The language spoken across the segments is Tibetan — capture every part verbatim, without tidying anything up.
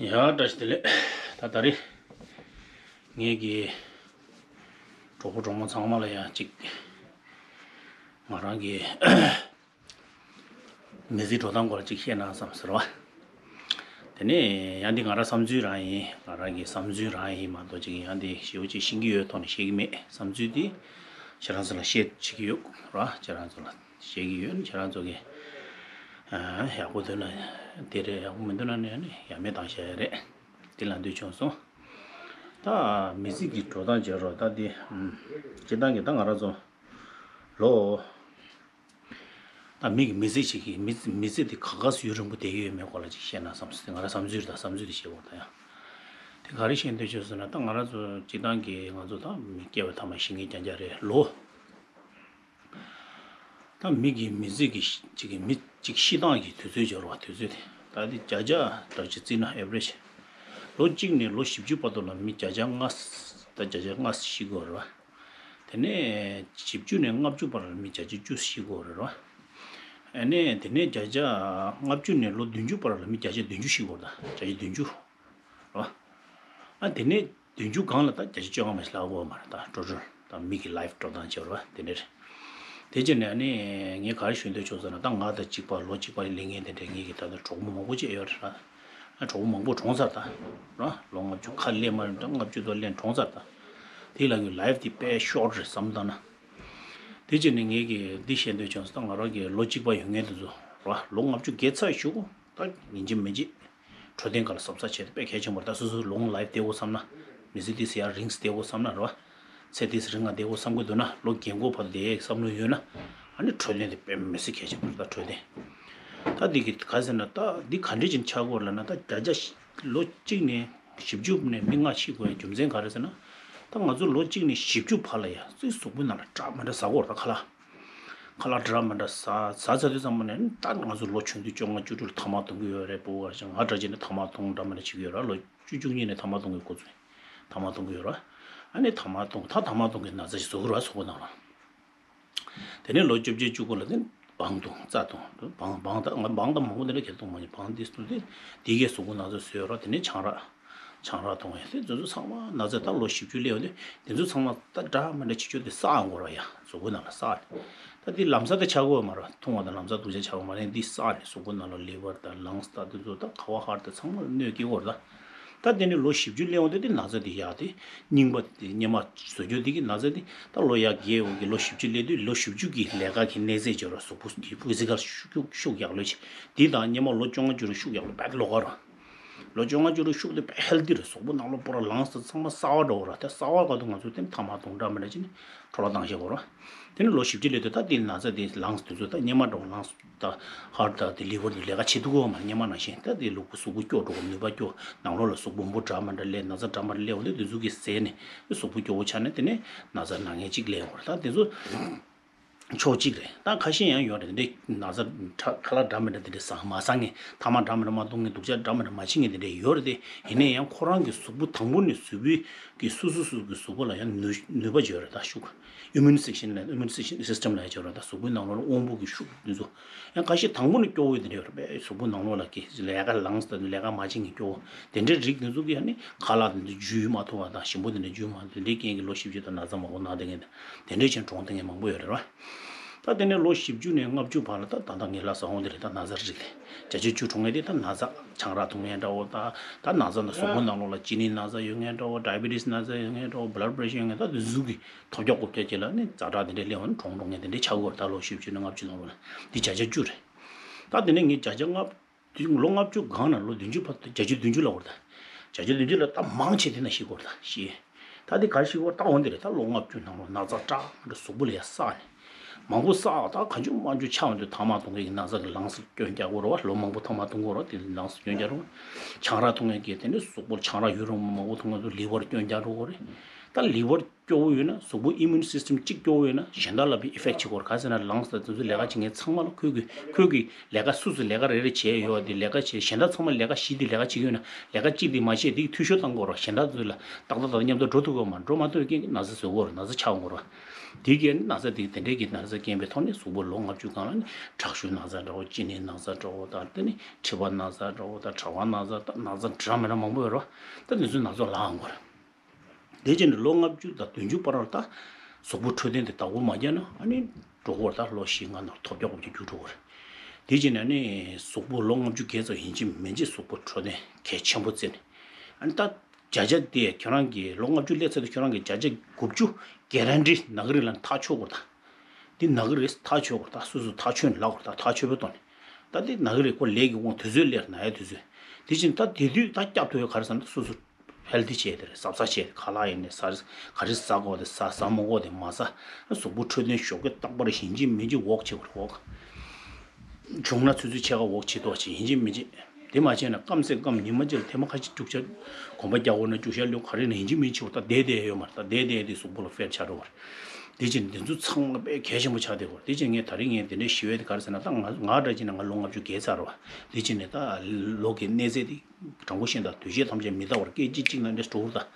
ཡ། བཀྲ་ཤིས་བདེ་ལེགས། ད་ད་རེས་ངེད་ཀྱི་གྲོགས་པོ་གྲོགས་མོ་ཚང་མ་ལ་ཡང་ཅིག་ང་རང་གི་མི་ཚེའི་འགྲོ་སྟངས་སྐོར་ལ་ཅིག་བཤད་ན་བསམ་ཟེར་བ། དེ་ནས་ཡང་འདི་ང་རང་བསམ་ཚུལ་རང་ཡིན། ང་རང་གི་བསམ་ཚུལ་རང་ཡིན་མ་གཏོགས་ཅིག་ཡང་འདི་ཞེ་པོ་ཅིག་ཤེས་ཀྱི་ཡོད་ཐོག་ནས་བཤད་ཀྱི་མེད། བསམ་ཚུལ་འདི་ཁྱེད་རང་ཚོ་ལ་བཤད་བྱེད་ཀྱི་ཡོད་ར། ཁྱེད་རང་ཚོ་ལ་བཤད་ཀྱི་ཡོད། ཁྱེད་རང་ཚོ་གི་ཨ་ཡག་པོ་འདུག་ན་དེ་རེད། ཡག་པོ་མི་འདུག་ན་ནི་ཡང་མེད་བཏང་བཞག་ཡ་རེད། དེ་ལ་འདོད་བྱུང་སོང་། ད་མི་ཚེ་གི་འགྲོ་སྟངས་བྱེད་རོགས། ད་འདི་ཨམ་སྤྱིར་བཏང་གི་ད་ང་རང་ཚོ་ལོ། ད་མི་གི་མི་ཚེ་ཞིག་གི་མི་མི་ཚེ་འདི་ག་ག་སུ་ཡུན་རིང་པོ་བསྡད་ཀྱི་ཡོད་མེད་སྐོར་ལ་ཅིག་བཤད་ན་བསམ་སོང་། ང་རང་བསམ་ཚུལ་དང་བསམ་ཚུལ་དེ་བཤད་དགོས། ད་ཡང་དེ་ག་རེ་བཤད་འདོད་བྱུང་ཟེར་ན། ད་ང་རང་ཚོ་སྤྱིར་བཏང་གི་ང་ཚོ་ད་མི་སྐྱེ་བ་ཐ་མ་ཤི་ངེས་རྐྱང་རྐྱང་རེད། ལོ། ད་མི་གི་མི་ཚེ་གི་ཅིག་གི་མི་ཅིག་ཤི་སྟངས་ཀྱི་དུས་ཚོད་སྦྱོར་བ་དུས་ཚོད་དེ་ད་དེ་བརྒྱ་ཆ་འདྲ་ཅིག་བརྩིས་ན། ཨེ་བྷ་རེཇ་ལོ་གཅིག་ནས་ལོ་བཞི་བཅུ་བར་དུ་ལ་མི་བརྒྱ་ཆ་ལྔ། ད་བརྒྱ་ཆ་ལྔ་ཤི་གི་ཡོད་རེད་བ། དེ་ནས་བཞི་བཅུ་ནས་ལྔ་བཅུ་བར་ལ་མི་བརྒྱ་ཆ་བཅུ་ཤི་གི་ཡོད་རེད་བ། ཨ་ནས་དེ་ནས་བརྒྱ་ཆ་ལྔ་བཅུ་ནས་ལོ་བདུན་ཅུ་བར་ལ་མི་བརྒྱ་ཆ་བདུན་ཅུ་ཤི་གི་ཡོད་རེད། ད་བརྒྱ་ཆ་བདུན་ཅུ་རེད་བ། ཨ་དེ་ནས་བདུན་ཅུ་སྒང་ལ་ད་བརྒྱ་ཆ་བཅོ་ལྔ་མ་ཞིག་ལྷག་གི་ཡོད་མ་རེད། ད་ཊོ་ཊལ་ད་མི་གི་ལའིཕ་འགྲོ་སྟངས་བྱས་རེད་བ། དེ་འདྲ་རེད། དེ་བྱས་ནས་ཨ་ནི་ངས་ག་རེ་ཞུ་འདོད་བྱུང་ཟེར་ན། ད་ང་དང་གཅིག་པ་ལོ་གཅིག་པ་ལས་ངན་དེ་འདྲ་ངེད་ཀྱི་ད་ལྟ་གྲོགས་པོ་མང་པོ་ཅིག་ཡོད་རེད་ར། ཨ་གྲོགས་པོ་མང་པོ་གྲོངས་ཚར་ད་ར། ལོ་ལྔ་བཅུ་ཁ་སླེབས་མ་རེད། ལྔ་བཅུ་ཐོག་སླེབས་གྲོངས་ཚར་ད། དེ་ལ་ངའི་ལའིཕ་དེ་དཔེ་ཤོར་ཊ་རེད་བསམ་བཏང་ན། དེ་བྱས་ནས་ངེད་ཀྱི་འདི་བཤད་འདོད་བྱུང་ཟེར། ད་ང་རང་གི་ལོ་གཅིག་པ་ཡོད་མཁན་དེ་ཚོ་ར། ལོ་ལྔ་བཅུ་བརྒལ་ཚར་གཞུག་གུ་ད་ཡིན་གཅིག་མིན་གཅིག་འཕྲོད་བསྟེན་སྒང་ལ་གཟབ་གཟབ་བྱས་ཏེ་དཔེ་གལ་ཆེན་པོ་རེད། ད་སོ་སོ་ལོང་ལའིཕ་བསྡད་དགོས་བསམ་ན། མི་ཚེ་འདི་ཟེར་ཡ་རིང་བསྡད་དགོས་བསམ་ན་རེད་བ། ཚེ་འདི་ཟེར་རིང་ང་བསྡད་དགོས་བསམ་གྱི་འདུག་ན། ལོ་རྒན་གོག་བར་དུ་བསྡད་ཡག་བསམ་བློ་ཡོད་ན། ཨ་ནི་འཕྲོད་བསྟེན་དེ་དཔེ་མི་སྲིད་གལ་ཆེན་པོ་རེད། ད་འཕྲོད་བསྟེན་ད་འདི་གི་ག་ཟེར་ན། ད་འདི་ག་འདྲ་ཅིག་ཆགས་ཀྱི་ཡོད་རེད་ལབ་ན། ད་བརྒྱ་ཆ་ལོ་གཅིག་ནས་བཞི་བཅུ་ནས་མི་ལྔ་ཤི་དགོས་ཡ་རྒྱུ་མཚན་ག་རེ་ཟེར་ན། ད་ང་ཚོ་ལོ་གཅིག་ནས་བཞི་བཅུ་བར་ལ་ཡ་ཚོའི་གཟུགས་པོའི་ནང་ལ་འདྲ་མི་འདྲ་ཟ་གི་ཡོད་རེད། ད་ཁ་ལག་ཁ་ལག་འདྲ་མི་འདྲ་ཟ། ཟ་ཚར་དུས་ཙམ་པ་ནས་ད་ང་ཚོ་ལོ་ཆུང་དུས་བཅོ་ལྔ་བཅུ་དྲུག་ལ་ཐ་མག་འཐུང་གི་ཡོད་རེད། ཕྲུ་གུ་ག་རེ་བྱས། ང་འདྲ་བྱས་ནས་ཐ་མག་འཐུང་འདྲ་མི་འདྲ་བྱེད་ཀྱི་ཡོད་ར། ལོ་བཅུ་བཅུ་གཉིས་ནས་ཐ་མག་འཐུང་གི་འགོ་ཚུགས། ཐ་མག་འཐུང་གི་ཡོད་ར། ཨ་ནི་ཐ་མག་འཐུང་ད་ཐ་མག་འཐུང་གི་ན་ཚ་ཞིག་བཟོ་གི་ར། གཟུགས་པོ་ནང་ལ། དེ་ནས་ལོ་བཅོ་བརྒྱད་བཅུ་དགུ་ལ་ནི་སྦང་འཐུང་རྩྭ་འཐུང་། སྦང་སྦང་ད་ང་སྦང་ད་མང་པོ་དེ་འདྲ་གལ་འཐུང་མ་མྱོང་། སྦང་འདི་འཐུང་དེ་དེ་གས་གཟུགས་པོ་ན་ཚ་བཟོས་ར། དེ་ནས་ཆང་རག་ཆང་རག་འཐུང་ཡ་དེ་ཚོ་ཚང་མ་ན་ཚ། ད་ལོ་བཞི་བཅུ་སླེབས་ཡོང་དུས་དེ་ཚོ་ཚང་མ་ད་འདྲ་མི་འདྲ་བྱེད་ཆོག་དེ་བསགས་ཡོང་གི་ར་ཡ། གཟུགས་པོ་ནང་ལ་བསགས་ནས། ད་དེ་ལམ་སང་དེ་ཆགས་ཀྱི་ཡོད་མ་རེད། འཐུང་བ་དང་ལམ་སང་སྡུག་ཅག་ཆགས་ཀྱི་ཡོད་མ་རེད། འདི་བསགས་ནས་གཟུགས་པོ་ནང་ལ་ལི་ཝར་དང་ལངས་དང་དེ་ཚོ་ད་ཁ་བ་ཧར་དང་ཚང་མ་ལ་གནོད་སྐྱེལ་གྱི་ཡོད་རེད། ད་ད་དེ་ནས་ལོ་བཞི་བཅུ་སླེབས་ཡོང་དུས་དེ་ན་ཚ་དེ་ཡག་དེ་རྙིང་པ་དེ་སྔོན་མ་བཟོ་རྒྱུ་དེ་གི་ན་ཚ་དེ་ད་ལོ་ཡར་རྒས་འོང་གི། ལོ་བཞི་བཅུ་སླེབས་དུས་ལོ་བཞི་བཅུ་གི་ལས་ཀ་གི་གནས་ཚད་སྦྱོར་བ། གཟུགས་པོ་གི་ཕི་ཟི་ཀལ་ཤུགས་ཤུགས་ཡག་ལོས་ཆེ། དེ་དང་སྔོན་མ་ལོ་བཅོ་ལྔ་བཅུ་དྲུག་ཤུགས་ཡག་ལོས་དཔེ་ལོགས་ཀ་རེད། ལོ་བཅོ་ལྔ་བཅུ་དྲུག་ཤུགས་དེ་དཔེ་ཧེལ་ཐི་རེད། གཟུགས་པོ་ནང་ལོགས་པོ་ར་ལངས་ས་ཚང་མ་གསར་པ་འདྲ་བོ་ར། དེ་གསར་པ་ག་དུས་ང་ཚོ་དེ་ཐ་མག་འཐུང་འདྲ་མི་འདྲ་བྱས་ནས་འཕྲོ་བརླག་བཏང་བཞག་གོ་ར། དེ་ནས་ལོ་བཞི་བཅུ་སླེབས་དུས་ད་དེ་ན་ཚ་དེ་ལངས་དུས་ཚོད་ད་སྔོན་མ་འདྲ་བོ་ལངས་ས་ད་ཧར་ད་དེ་ལི་ཝར་དེ་ལས་ཀ་བྱེད་ཐུབ་ཀྱི་ཡོད་མ་རེད། སྔོན་མ་ནང་བཞིན། ད་དེ་ལུས་པོ་གཟུགས་པོ་སྐྱོ་འགྲོ་གི། ནུས་པ་སྐྱོ། ནང་ལོགས་ལ་གཟུགས་པོ་འབུ་འདྲ་མི་འདྲ་སླེབས། ན་ཚ་འདྲ་མི་འདྲ་སླེབས་འོང་དུས་དེ་ཚོ་གིས་ཟས་ནས་གཟུགས་པོ་སྐྱོ་བོ་ཆགས་ནས་དེ་ནས་ན་ཚ་ན་མཁན་གཅིག་སླེབས་ཡོང་གི་རེད། ད་དེ་ཚོ་ཕྱོགས་གཅིག་རེད། ད་ཁ་ཤས་ཡང་ཡོད་རེད། འདི་ན་ཚ་ཁ་ལག་འདྲ་མི་འདྲ་དེ་འདྲ་ཟ་མ་ཟ་མཁན། ཐ་མག་འདྲ་མི་འདྲ་མ་འཐུང་མཁན། སྡུག་ཅག་འདྲ་མི་འདྲ་མ་བྱེད་མཁན་དེ་འདྲ་ཡོད་རེད་དེ། ཡིན་ན་ཡང་ཁོ་རང་གི་གཟུགས་པོ་དང་པོ་ནས་གཟུགས་པོའི་གི་སོ་སོ་སོ་གི་གཟུགས་པོ་ལ་ཡང་ནུས་ནུས་པ་ཅིག་ཡོད་རེད། ད་ཤུགས་ཨི་མུན་སི་སི་ཊམ་ལ་ཨི་མུན་སི་སི་ཊམ་ལ་ཡང་ཅིག་ཡོད་རེད། ད་གཟུགས་པོའི་ནང་ལོགས་ལ་དབང་པོ་གི་ཤུགས་འདི་ཚོ་ཡང་ཁ་ཤས་དང་པོ་ནས་སྐྱོ་བོ་དེ་འདྲ་ཡོད་རེད་པས། གཟུགས་པོ་ནང་ལོགས་ལ་གི་ལས་ཀ་ལངས་ས་ལས་ཀ་མ་བྱེད་མཁན་སྐྱོ་བོ་དེ་འདྲའི་རིགས་འདི་ཚོ་གི་ཡང་ནི་ཁ་ལག་འདི་ཚོ་འཇུ་མ་ཐུབ་པ་དང་། ཞིམ་པོ་དེ་འདྲ་འཇུ་མ་ཐུབ། དེ་འདྲའི་རྐྱེན་གྱིས་ལོ་བཞི་བཅུ་དང་ན་ཚ་མང་པོ་ན་བསྡད་མཁན་དང་། དེ་འདྲའི་ཅན་གྲོངས་བསྡད་མཁན་མང་པོ་ཡོད་རེད་བ། ད་དེ་ནས་ལོ་བཞི་བཅུ་ནས་ལྔ་བཅུ་བར་ལ་ད་ད་ལྟ་ངས་ལབ་ས་འོང་དེ་རེད། ད་ན་ཚ་རིགས་དེ་བརྒྱད་ཅུ་གྲོངས་མཁན་དེ་ད་ན་ཚ་ཆང་རག་འཐུང་མཁན་འདྲ་བོ། ད་ད་ན་ཚ་ན་གཟུགས་པོ་ནང་ལོགས་ལ་ཅི་ནི་ན་ཚ་ཡོད་མཁན་འདྲ་བོ། ཌའི་བི་ཊི་སི་ན་ཚ་ཡོད་མཁན་འདྲ་བོ། བྷ་ལཌ་པི་རེ་ཤར་ཡོད་མཁན། ད་དེ་ཚོ་གི་ཐོལ་རྒྱག་རྐུབ་རྒྱག་བྱས་ལ་ནི་ཛ་དྲག་དེ་འདྲའི་སླེབས་ཡོང་ནས་གྲོངས་གྲོངས་མཁན་དེ་འདྲའི་ཆགས་ཀྱི་ཡོད་རེད། ད་ལོ་བཞི་བཅུ་ནས་ལྔ་བཅུ་ནང་ལོགས་ལ་འདི་བརྒྱ་ཆ་བཅུ་རེད། ད་དེ་ནས་ངས་བརྒྱ་ཆ་ལྔ་དེ་ལོ་ལྔ་བཅུ་སྒང་ན་ལོ་བདུན་ཅུ་བར་དུ། བརྒྱད་ཅུ་བདུན་ཅུ་ལབ་དགོས་རེད་ད། བརྒྱད་ཅུ་བདུན་ཅུ་ལ་ད་མང་ཆེ་དེ་ན་ཤི་དགོས་རེད་ད། ཤི། ད་དེ་ག་རེ་ཤི་དགོས་རེད། ད་འོན་ཏེ་རེད། ད་ལོ་ལྔ་བཅུ་ནང་ལོ་ན་ཚ་སྐྲག་འདྲ་གཟུགས་པོ་ལ་ཡ་བསགས་ནས་མང་པོ་བསགས། ད་གང་བྱུང་མང་བྱུང་ཆགས་འོང་དུས་ཐ་མག་འཐུང་མཁན་གྱི་ན་ཚ་གི་ལངས་ས་སྐྱོན་རྒྱག་དགོས་རེད་བ། ལོ་མང་པོ་ཐ་མག་འཐུང་དགོས་རེད་བ། དེ་ལངས་ས་སྐྱོན་རྒྱག་རེད་བ། ཆང་རག་འཐུང་མཁན་གྱི་དེ་ནས་གཟུགས་པོར་ཆང་རག་ཡུན་རིང་པོ་མང་པོ་འཐུང་མཁན་ཚོ་ལི་ཝར་སྐྱོན་རྒྱག་འགྲོ་གི་རེད། ད་ལི་ཝར་སྐྱོ་བོ་ཡོད་ན། གཟུགས་པོ་ཨི་མུན་སི་སི་ཊམ་གཅིག་སྐྱོ་བོ་ཡོད་ན་གཞན་དག་ལ་བི་ཨི་ཕེག་ཊི་བྱེད་ཀྱི་ཡོད་རེད། ག་ཟེར་ན་ལངས་ས་དེ་ཚོ་ལས་ཀ་བྱེད་མཁན་ཚང་མ་ལ་ཁོས་ཀྱི་ཁོས་ཀྱི་ལས་ཀ་སུ་སུ་ལས་ཀ་རེ་རེ་བྱས་ཡོད་དེ་ལས་ཀ་བྱས། གཞན་དག་ཚང་མ་ལས་ཀ་བཞི་དེ་ལས་ཀ་བྱེད་ཀྱི་ཡོད་ན་ལས་ཀ་གཅིག་དེ་མ་བྱས་དེ་འཐུས་ཤོར་བཏང་དགོས་རེད། གཞན་དག་ཚོ་ལ་ཏག་ཏག་ཏག་མཉམ་དུ་འགྲོ་ཐུབ་ཀྱི་ཡོད་མ་རེད། འགྲོ་མ་ཐུབ་པའི་རྐྱེན་གྱིས་ན་ཚ་བཟོ་གི་ཡོད་རེད། ན་ཚ་ཆགས་ཡོང་གི་ཡོད་རེད། དེ་གའི་ན་ཚ་དེ་དེ་འདྲའི་གི་ན་ཚ་རྐྱེན་པའི་ཐོག་ནས་གཟུགས་པོ་ལོ་ལྔ་བཅུ་སྒང་ལ་ནི་ཁྲག་ཤུགས་ན་ཚ་འདྲ་བོ། གཅིན་སྙི་ན་ཚ་འདྲ་བོ་དང་། དེ་ནི་མཁྲིས་པ་ན་ཚ་འདྲ་བོ་དང་། གྲང་བ་ན་ཚ་དང་། ན་ཚ་འདྲ་མི་འདྲ་མང་པོ་ཡོད་རེད་བ། ད་དེ་ཚོའི་ན་ཚ་ལངས་དགོས་རེད། དེ་བྱས་ནས་ལོ་ལྔ་བཅུ་དང་བདུན་ཅུ་བར་ལ་ད་གཟུགས་པོ་འཕྲོད་བསྟེན་དེ་བདག་པོ་མ་བརྒྱབ་ན། ཨ་ནི་འགྲོ་གི་རེད། ད་ལོ་བཞི་ལྔ་ནང་ཐོལ་རྒྱག་གོ་རྒྱག་རྒྱུག་འགྲོ་གི་རེད། དེ་བྱས་ནས་ཨ་ནི་གཟུགས་པོ་ལོ་ལྔ་བཅུ་བརྒལ་ཚར་ཡིན་གཅིག་མིན་གཅིག་གཟུགས་པོ་འཕྲོད་བསྟེན་གལ་ཆེན་པོ་བརྩིས་ནས། ཨ་ནི་ད་བརྒྱ་ཆ་དེ་ཁྱོད་རང་གི་ལོ་ལྔ་བཅུ་སླེབས་ཚར་དུས་ཁྱོད་རང་གི་བརྒྱ་ཆ་དགུ་བཅུ་གྷེ་རན་ཊི་ན་གི་རེད་ལབ་ནས་ཐག་ཆོད་དགོས་རེད་ད། འདི་ན་གི་རེད་ཐག་ཆོད་དགོས་རེད་ད། སོ་སོས་ཐག་ཆོད་ནས་ལབ་དགོས་རེད་ད། ཐག་ཆོད་པོའི་ཐོག་ནས། ད་འདི་ན་གི་རེད། ཁོ་ལས་ཀྱི་དབང་དུས་ཚོད་སླེབས། ན་ཡ་དུས་ཚོད། དེ་བཞིན་ད་དེ་དུས་ད་སྐྱབས་ཐུབ་ཡ་ག་རེ་ཟེར་ན། སོ་སོ་ཧེལ་ཐི་བྱས་དེ་རེད། གཟབ་གཟབ་བྱས་དེ། ཁ་ལག་ཡིན་ནའི་ཟ། ག་རེ་ཟ་དགོས་དེ་ཟ། ཟ་མི་དགོས་དེ་མ་ཟ། གཟུགས་པོ་འཕྲོད་བསྟེན་ཞོགས་ཀས་རྟག་པར་ཡིན་གཅིག་མིན་གཅིག་ཝོག་བྱེད་དགོས་རེད། ཝོག་བྱུང་ན་ཆུ་ཚོད་ཕྱེད་ཀ་ཝོག་བྱེད་དོ་བྱེད། ཡིན་གཅིག་མིན་གཅིག་དེ་མ་བྱས་ན་སྐམ་སེ་སྐམ། ཉི་མ་གཅིག་ལ་ཐེངས་མ་ཁ་ཤས་རྒྱུག་ཤར། གོམ་པ་རྒྱག་དགོས་ན་རྒྱུག་ཤར་ལོས། ག་རེ་ན་ཡིན་གཅིག་མིན་གཅིག་ད་བསྡད་བསྡད་ཡོད་མ་རེད། ད་བསྡད་བསྡད་དེ་གཟུགས་པོ་ལ་ཨེ་ཕེག་ཆགས་འགྲོ་བ་རེད། དེ་བྱས་ནས་དེ་ཚོ་ཚང་མ་དཔེ་གལ་ཆེན་པོ་ཆགས་བསྡད་ཡོད་རེད། དེ་བྱས་ངས་ད་རིང་ངས་དེ་འདྲའི་ཞུ་ཡས་དེ་ག་རེ་ཟེར་ན། ད་ང་ང་འདྲ་བྱས་ན་ང་ལོ་ལྔ་བཅུ་བརྒལ་ཚར་བ། དེ་བྱས་ནས་ད་ལོ་གི་གནས་ཚད་དེ། དྲང་པོ་བཤད་ན་འདུས་བྱས་ཐམས་ཅད་མི་རྟག་པར་སྐད་ཅིག་གཅིག་ནང་ནས་འགྲོ་གི་རེད་ད།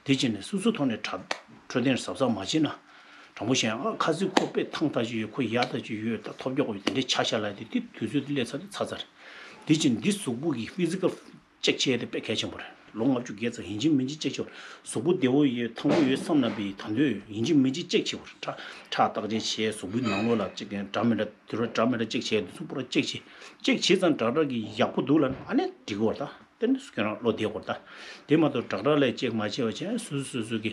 དེ་བྱས་ནས་སོ་སོའི་ཐོག་ནས་འཕྲོད་བསྟེན་གཟབ་གཟབ་མ་བྱས་ན། དྲང་པོ་བཤད་ན་ཁ་སང་ཁོ་དཔེ་ཐང་ལྟ་ཅིག་ཡོད། ཁོ་ཡག་ལྟ་ཅིག་ཡོད། ད་ཐོལ་རྒྱག་གོ་ཡོད། དེ་འདྲའི་ཆ་ཤས་ལ་དེ་དེ་དུས་ཚོད་དེ་སླེབས་ཚར་དེ་ཚར་ཚར། དེ་བྱས་ནས་འདི་གཟུགས་པོ་གི་ཕི་ཛི་ཀལ་ཅེག་བྱས་དེ་དཔེ་གལ་ཆེན་པོ་རེད། ལོ་ལྔ་བཅུ་བརྒལ་ཚར་ཡིན་གཅིག་མིན་གཅིག་ཅེག་བྱེད་དགོས་རེད། གཟུགས་པོ་བདེ་བོ་ཡོད། ཐང་པོ་ཡོད་བསམ་ན་བི་ད་དུང་ཡིན་གཅིག་མིན་གཅིག་ཅེག་བྱེད་དགོས་རེད། ཁྲག་ཁྲག་བརྟག་དཔྱད་བྱས། གཟུགས་པོའི་ནང་ལོགས་ལ་ཅིག་འདྲ་མི་འདྲ་དུས་རབས་འདྲ་མི་འདྲ་ཅེག་བྱས། དེ་ཚོ་པུ་ར་ཅེག་བྱས། ཅེག་བྱས་ཙང་དྲག་དྲག་གི་ཡག་པོ་འདུག་ལབ་ན་ཨ་ནི་འགྲིག་གི་རེད་ད། དེ་ནི་ཁྱོད་རང་བློ་བདེ་གི་རེད་ད། དེ་མ་གཏོགས་དྲག་དྲག་ལ་ཅེག་མ་བྱས་པ་བྱས། སོ་སོ་སོ་སོ་གི་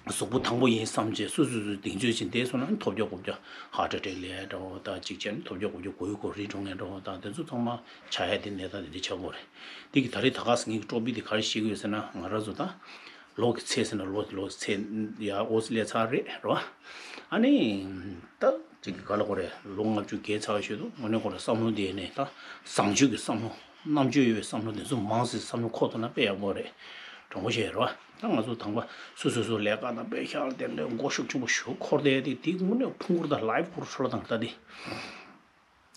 གཟུགས་པོ་ཐང་པོ་ཡིན་བསམ་བྱས་སོ་སོ་སོ་གདེང་ཚོད་ཅིག་འདས་སོང་ན་ཐོལ་རྒྱག་གོ་རྒྱག་ཧརཊ་ཨེ་ཊེག་ལབ་འདྲ་བོ་དང་ཅིག་བྱས་ན། ཐོལ་རྒྱག་གོ་རྒྱག་གོ་ཡུ་གོ་རི་འགྲོ་མཁན་འདྲ་བོ་དང་། དེ་ཚོ་ཚང་མ་ཆགས་ཡ་དེ་གནས་སྟངས་དེ་འདྲ་ཆགས་ཀྱི་ཡོད་རེད། དེ་གི་ད་རེས་ད་ག་སེ་ངེད་ཀྱི་ཀྲོ་པི་དེ་ག་རེ་བཤད་ཀྱི་ཡོད་ཟེར་ན། ང་རང་ཚོ་ད་ལོ་གི་ཚད་ཟེར་ན་ལོ་ལོ་གི་ཚད་ཡར་འོ་ཙམ་སླེབས་ཚར་རེད། རེད་བ། ཨ་ནི་ད་ཅིག་ག་ལབ་དགོས་རེད། ལོ་ལྔ་བཅུ་བརྒལ་ཚར་བའི་ཞོར་དུ་དངོས་གནས་ཁོ་རང་བསམ་བློ་དེ་ནས་ད་བཟང་སྤྱོད་ཀྱི་བསམ་བློ། རྣམ་དཔྱོད་ཡོད་པའི་བསམ་བློ་དེ་ཚོ་མང་སེ་བསམ་བློ་འཁོར་ཐུབ་ན་དཔེ་ཡག་པོ་རེད། དྲང་པོ་བཤད་རོགས། ད་ང་ཚོ་དང་པོ་སོ་སོ་སོ་ལས་ཀ་དང་དཔེ་ཤག་དེ་འདྲའི་མགོ་ཤུགས་ཆེན་པོ་ཞིག་འཁོར་བསྡད་དེ། དེ་དངོས་གནས་ཕུང་པོ་དང་ལའིབ་ཁོ་རང་འཕྲོ་བརླག་བཏང་། ད་དེ་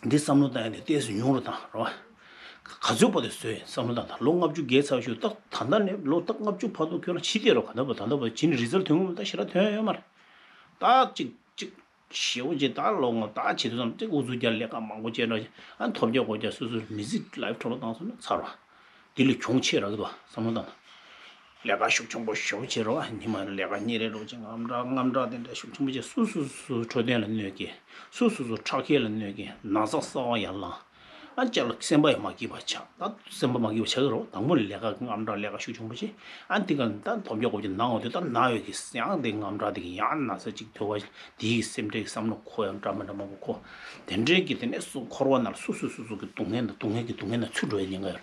འདི་བསམ་བློ་བཏང་ཡ་དེ་ཏོག་ཙམ་ཉུང་རུ་བཏང་རོགས། ག་ཚོད་བར་དུ་བཟོས་བསམ་བློ་བཏང་། ད་ལོ་ལྔ་བཅུ་བརྒལ་ཚར་ཞུ། ད་ད་ལྟ་ནས་ལོ་ད་ལྔ་བཅུ་བར་དུ་ཁྱོད་རང་ཕྱིན་བསྡད་རོགས། ག་ད་བར་ད་ལྟ་བར་ཕྱིན་རི་ཛལ་ཐོན་གི་མ། ད་ཞེ་དྲག་ཐོན་ཡ་ཡོད་མ་རེད། ད་ཅིག་ཅིག་ཞེ་པོ་ཅིག་ད་ལོ་ངོ་ད་བྱེད་དུས་ཙམ་ཅིག་ཨུ་ཚུགས་རྒྱག་ལས་ཀ་མང་པོ་བྱས་འགྲོ་ཅིག་ཨ་ཐོལ་རྒྱག་གོ་རྒྱག་སོ་སོའི་མི་ཚེ་ལའིབ་འཕྲོ་བརླག་བཏང་སོང་ན་ཚར་བ། དེ་ལས་གྱོང་ཆེ་རག་གི་འདུག་བསམ་བློ་བཏང་ན། ལས་ཀ་ཤུགས་ཆེན་པོ་ཞེ་པོ་བྱེད་རོགས། ཉི་མ་ལས་ཀ་གཉིས་རེ་རོགས་ཅིག་དངངས་སྐྲག་དངངས་སྐྲག་དེ་འདྲ་ཤུགས་ཆེན་པོ་བྱས། སོ་སོ་སོ་སོའི་འཕྲོད་བསྟེན་ལ་གནོད་སྐྱེལ། སོ་སོ་སོ་ཁྲག་རྒྱས་ལ་གནོད་སྐྱེལ། ན་ཚ་གསར་པ་ཡར་ལངས། ཨ་ཅག་ལ་སེམས་པ་ཡང་མ་སྐྱིད་པ་ཆགས། ད་སེམས་པ་མ་སྐྱིད་པ་ཆགས་ཀྱི་རེད། དང་པོ་ནས་ལས་ཀ་དངངས་སྐྲག་ལས་ཀ་ཤུགས་ཆེན་པོ་བྱས། ཨ་འདི་ག་ད་ཐོལ་རྒྱག་གོ་རྒྱག་ནང་འོ་དེ་ད་ན་ཡོད་ཀྱི་ཡང་དེ་དངངས་སྐྲག་དེ་གི་ཡང་ན་ཚ་ཅིག་ཐོལ་བ། དེའི་སེམས་ཁྲལ་གྱི་བསམ་བློ་འཁོར་ཡང་འདྲ་མི་འདྲ་མང་པོ་འཁོར། དེ་འདྲའི་གི་དེ་ནས་སུ་འཁོར་བ་ནང་ལ་སོ་སོ་སོ་སོ་གི་སྡུག་བསྔལ་དང་སྡུག་བསྔལ་གྱི་སྡུག་བསྔལ་ནང་ཚུད་འགྲོ་བའི་ཉེན་ཁ་ཡོད།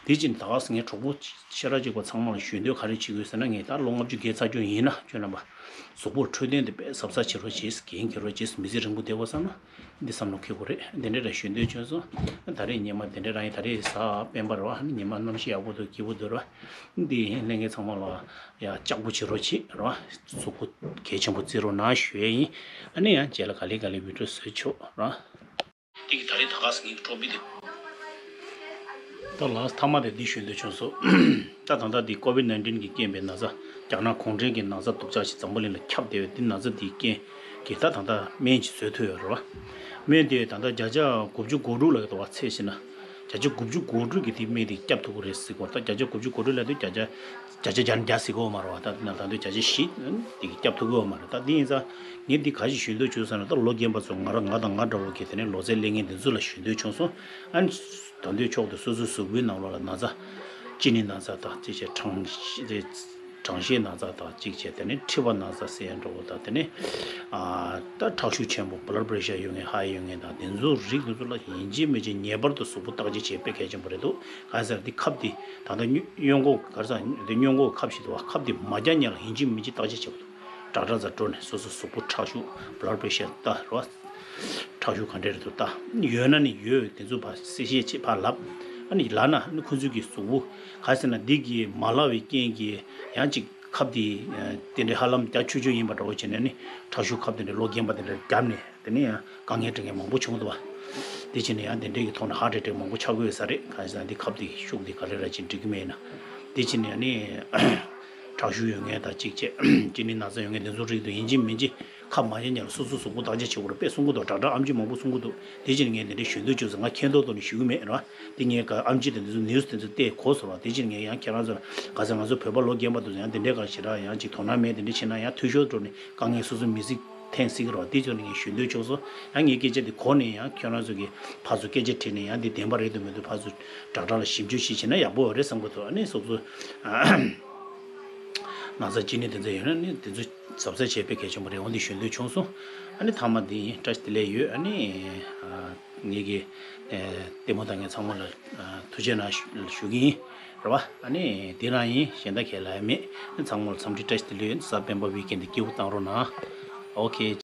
དེ་བཞིན་ད་ག་སེ་ངའི་གྲོགས་པོ་ཤ་ཁྲག་གཅིག་པ་ཚང་མ་ལ་ཞུ་འདོད་ག་རེ་བྱེད་དགོས་ཟེར་ན། ངས་ད་ལོ་ལྔ་བཅུ་བརྒལ་ཚར་རྒྱུ་ཡིན་ན་ཁྱོད་རྣམ་པ་གཟུགས་པོར་འཕྲོད་བསྟེན་དེ་དཔེ་གཟབ་གཟབ་བྱེད་རོགས་བྱེད། འགན་འཁྱེར་རོགས་བྱེད། མི་ཚེ་རིང་པོ་བསྡད་དགོས་བསམ་ན། འདི་བསམ་བློ་འཁྱེར་དགོས་རེད། འདི་འདྲ་ར་ཞུ་འདོད་བྱུང་སོང་། ད་རེས་ཉི་མ་འདི་འདྲ་རང་ཡིན། ད་རེས་གཟའ་སྤེན་པ་རེད་བ། ཉི་མ་གནམ་གཤིས་ཡག་པོ་འདུག་སྐྱིད་པོ་འདུག་རེད་བ། འདི་ལྷན་རྒྱས་ཚང་མ་ལ་ཡ་ལྕགས་པོ་བྱེད་རོགས་བྱེད་རེད་བ། གཟུགས་པོ་གལ་ཆེན་པོ་བརྩི་རོགས་གནང་ཞུ་ཡས་ཡིན། ཨ་ནི་ཡང་རྗེས་ལ་ག་ལེ་ག་ལེ་བི་ཌི་ཡོ་བཟོས་ཆོག་རེད་བ། འདི་གི་ད་རེས་ད་ག་སེ་ངའི་ཀྲོ་པི་དེ། ད་ལགས་མཐའ་མ་དེ་འདི་ཞུ་འདོད་བྱུང་སོང་། ད་ད་ལྟ་འདི་ཀོ་ཝིད་ནའིན་ཊིན་གྱིས་རྐྱེན་པས་ན་ཚ། རྒྱ་ནག་གུང་ཁྲན་གྱི་ན་ཚ་སྡུག་ཅག་ཞིག་འཛམ་བུ་གླིང་ལ་ཁྱབ་བསྡད་ཡོད། འདི་ན་ཚ་འདིའི་རྐྱེན་གྱིས་ད་ད་ལྟ་སྨན་ཅིག་བཟོ་ཐུབ་ཡོད་རེད་བ། སྨན་དེ་ད་ལྟ་བརྒྱ་ཆ་དགུ་བཅུ་གོ་དྲུག་ལ་གི་དོ་བ་ཚད་བྱས་ན། བརྒྱ་ཆ་དགུ་བཅུ་གོ་དྲུག་གིས་དེ་སྨན་དེ་སྐྱོབ་ཐུབ་ཀྱི་རེད་ཟེར་གོ། ད་བརྒྱ་ཆ་དགུ་བཅུ་གོ་དྲུག་ལབ་དུས་བརྒྱ་ཆ་བརྒྱ་ཆ་བརྒྱ་ནས་བརྒྱ་ཟེར་གོ་མ་རེད་བ། ད་ད་ད་དུང་བརྒྱ་ཆ་བཞི་དེ་གིས་སྐྱོབ་ཐུབ་ཀྱི་ཡོད་མ་རེད། ད་དེ་ཡིན་ཙང་ངས་འདི་ག་ཞིག་ཞུ་འདོད་བྱུང་ཟེར་ན། ད་ལོ་རྒན་པ་ཚོ་ང་རང་ང་དང་ང་འདྲ་བོ་གི་དེ་ནས་ལོ་ཚད་སླེབས་མཁན་འདི་ཚོ་ལ་ཞུ་འདོད་བྱུང་སོང་། ཨ་ནི་ད་དུང་ཕྱོགས་དེ་སོ་སོའི་གཟུགས་པོའི་ནང་ལོགས་ལ་ན་ཚ། གཅིན་སྙི་ན་ཚ་དང་གཅིག་བྱས། གྲང་གྲང་ཤས་ན་ཚ་དང་གཅིག་བྱས། དེ་ནས་མཁྲིས་པ་ན་ཚ་ཟེར་ཡ་འདྲ་བོ་དང་། དེ་ནས་ཨ་ད་ཁྲག་ཤུགས་ཆེན་པོ་བྷ་ལཌ་པི་རེ་ཤར་ཡོད་མཁན་ཧའི་ཡོད་མཁན་དང་། དེ་ཚོ་རིགས་དེ་ཚོ་ལ་ཡིན་གཅིག་མིན་གཅིག་ངེས་པར་དུ་གཟུགས་པོ་བརྟག་དཔྱད་བྱེད་དཔེ་གལ་ཆེན་པོ་རེད་འདུག་གང་ཟེར་འདི་ཁབ་འདི་ད་ལྟ་སྨྱོ་སྨྱོ་འགོག་ག་རེ་ཟེར། འདི་སྨྱོ་འགོག་ཁབ་ཞིག་འདུག་བ། ཁབ་འདི་མ་རྒྱག་སྔོན་ལ་ཡིན་གཅིག་མིན་གཅིག་བརྟག་དཔྱད་བྱེད་དགོས་འདུག་ཌོག་ཊར་ཚོ་འགྲོ་ནས་སོ་སོ་གཟུགས་པོ་ཁྲག་ཤུགས་བྷ་ལཌ་པི་རེ་ཤར་ལྟ་རོགས། ཁྲག་ཤུགས་ག་འདྲས་རེད་འདུག་ལྟ། ཡོད་ན་ནི་ཡོད་དེ་ཚོ་ཕར་གསལ་བཤད་བྱེད་ཕར་ལབ། ཨ་ནི་ལབ་ན་ཨ་ནི་ཁོ་ཚོས་ཀྱི་གཟུགས་པོ་ག་རེ་ཟེར་ན་འདི་གི་མ་ལབ་པའི་རྐྱེན་གྱིས་ཡང་ཅིག་ཁབ་དེ་དེ་འདྲའི་ཧ་ལམ་རྒྱ་ཆུང་ཆུང་ཡིན་པ་འདྲ་བོ་བྱས་ནས་ནི་ཁྲག་ཤུགས་ཁབ་དེ་འདྲའི་ལོ་རྒན་པ་དེ་འདྲ་བརྒྱབ་ནས། དེ་ནས་ཡང་དཀའ་ངལ་འཕྲད་མཁན་མང་པོ་བྱུང་འདུག་བ། དེ་བྱས་ནས་ཡང་དེ་འདྲའི་གི་ཐོག་ནས་ཧརཊ་ཨེ་ཊེག་མང་པོ་ཆགས་ཀྱི་ཡོད་ས་རེད། གང་ཡིན་ཟེར་ན་འདི་ཁབ་དེ་ཤུགས་དེ་ག་རེ་ར་ཅིག་འགྲིག་གི་མེད་ན། དེ་བྱས་ནས་ཡང་ནི་ཁྲག་ དྲག་ཤུགས་ཡོད་མཁན་དང་གཅིག་བྱས་གཅིན་སྙི་ན་ཚ་ཡོད་མཁན་དེ་ཚོ་རིགས་དང་ཡིན་གཅིག་མིན་གཅིག་ཁ་མ་ཉན་ཉན་ལ་སོ་སོ་གཟུགས་པོ་བརྟག་དཔྱད་བྱེད་དགོས་རེད་དཔེ་གསུང་གི་འདུག་དྲག་དྲག་ཨམ་ཆི་མང་པོ་གསུང་གི་འདུག་དེ་ཕྱིར་ངས་དེ་འདྲའི་ཞུ་འདོད་བྱུང་སོང་། ང་མཁྱེན་ཏོག་ཏོ་ནས་ཞུ་གི་མེད་ར། དེ་ངས་ག་ཨམ་ཆི་དེ་ཚོ་ནིའུ་སི་དེ་ཚོ་བལྟས་གོ་སོང་ར། དེ་ཕྱིར་ངས་ཡང་ཁྱེད་རང་ཚོ་ལ་ག་ཚོད་ང་ཚོ་བོད་པ་ལོ་རྒན་པ་དེ་ཚོ་ཡང་དེ་འདྲའི་ག་ཞེ་དྲག་ཡང་ཅིག་དོ་སྣང་མེད་དེ་འདྲ་བྱེད་ན་ཡང་འཐུས་ཤོར་འགྲོ་ནས་དཀའ་ངལ་སོ་སོ་མི་གཟིགས་འཐེན་སྲིད་ཀྱི་ར། དེ་ཚོ་ནས་ངས་ཞུ་འདོད་བྱུང་སོང་། ཡང་ངའི་སྐད་ཆ་དེ་གོ་ནས་ཡང་ཁྱོད་རང་ཚོ་གི་ཕར་ཚུར་སྐད་ཆ་དྲིས་ནས་ཡང་དེ་བདེན་པ་རེད་འདུག་མི་འདུག་ཕར་ཚུར་དྲག་དྲག་ལ་ཞིབ་འཇུག་ཞིག་བྱས་ན་ཡག་པོ་རེད་བསམ་གི་འདུག་ཨ་ནི་སོ་སོ་ན་ཚ་གཅིན་སྙི་དེ་ཚོ་ཡོད་ན་ནི་དེ་ཚོ་གཟབ་གཟབ་བྱས་པའི་གལ་ཆེན་པོ་རེད། འོ་འདི་ཞུ་འདོད་བྱུང་སོང་། ཨ་ནི་ཐ་མ་འདི་ཡིན། བཀྲ་ཤིས་བདེ་ལེགས་ཡོད། ཨ་ནི་ངེད་ཀྱི་ལྟད་མོ་ལྟ་མཁན་ཚང་མ་ལ་ཐུགས་རྗེ་གནང་ཞུ་གི་ཡིན་རེད་བ། ཨ་ནི་འདི་རང་ཡིན། གཞན་དག་གས་ལབ་ཡ་མེད། ཨ་ནི་ཚང་མ་ལ་འཚམས་འདྲི་བཀྲ་ཤིས་བདེ་ལེགས་ཡོད། གཟའ་སྤེན་པ་ཝིག་ཨེན་འདི་སྐྱིད་པོ་བཏང་རོགས་གནང་། ཨོ་ཁེ།